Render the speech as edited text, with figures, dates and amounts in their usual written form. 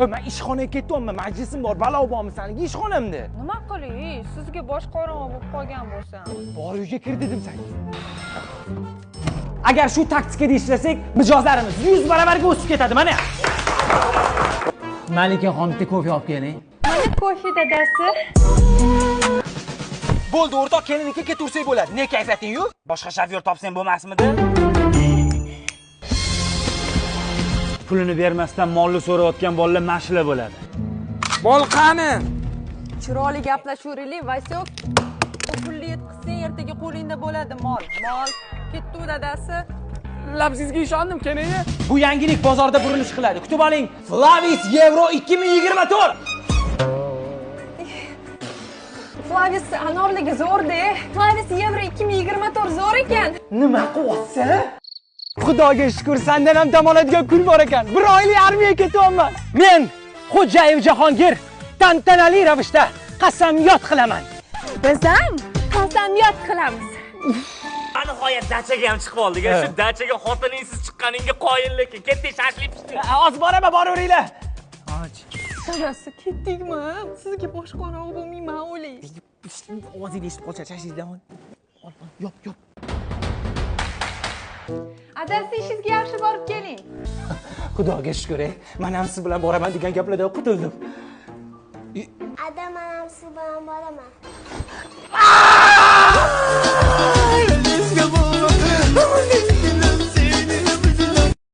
Men ishxonaga ketyapman, majlisim bor, balo bormi senga ishxonamda? Nima qilay? Sizga bosh qorong'i bo'lib qolgan bo'lsam. Bor uyga kir dedim senga. Agar shu taktikada ishlasak, mijozlarimiz 100 baravarga o'sib ketadi, mana. Malikaxon bitta kofe olib keling. Mana kofe dadasi. Bo'ldi, o'rtoq, keliniki ketursak bo'ladi. Ne kayfiyating yo'q? Boshqa shofyor topsang bo'lmasmidi? Pulini bermasdan molni so'rayotgan bolalar mashla bo'ladi. Mol qani? Chiroyli gaplashaveraylik, Vasyok. Pulni yetkazsang ertaga qo'lingda bo'ladi mol. Mol ketdi dadasi. Labsizga ishondim, keling. Bu yangilik bozorda burilish qiladi. Kutib oling. Flavis Euro 2024. Flavis anorligi zo'r-da. Flavis Euro 2024 zo'r ekan. Nima qilyapsan? Xudoga shukr, sendan ham dam oladigan kun bor ekan. Bir oylik armiyaga ketyapman. Men Xo'jayev Jahongir tantanali ravishda qasamyod qilaman. Biz ham qasamyod qilamiz. Nihoyat dachaga ham chiqib oldik. Shu dachaga xotiningsiz chiqqaningga qoyil lekin. Ketdik, shashlik pishdi. Hozir boraman, boraveringlar. Dadasi, ketdikmi? Sizga bosh qorong'i bo'lmayman, o'lay. Ovozingni eshitib qolsa, shashlikdan ol. Yop, yop. Adasi, ishingizga yaxshi borib keling. Xudoga shukr, men ham siz bilan boraman degan gaplardan qutuldim. Ada, men ham siz bilan boraman.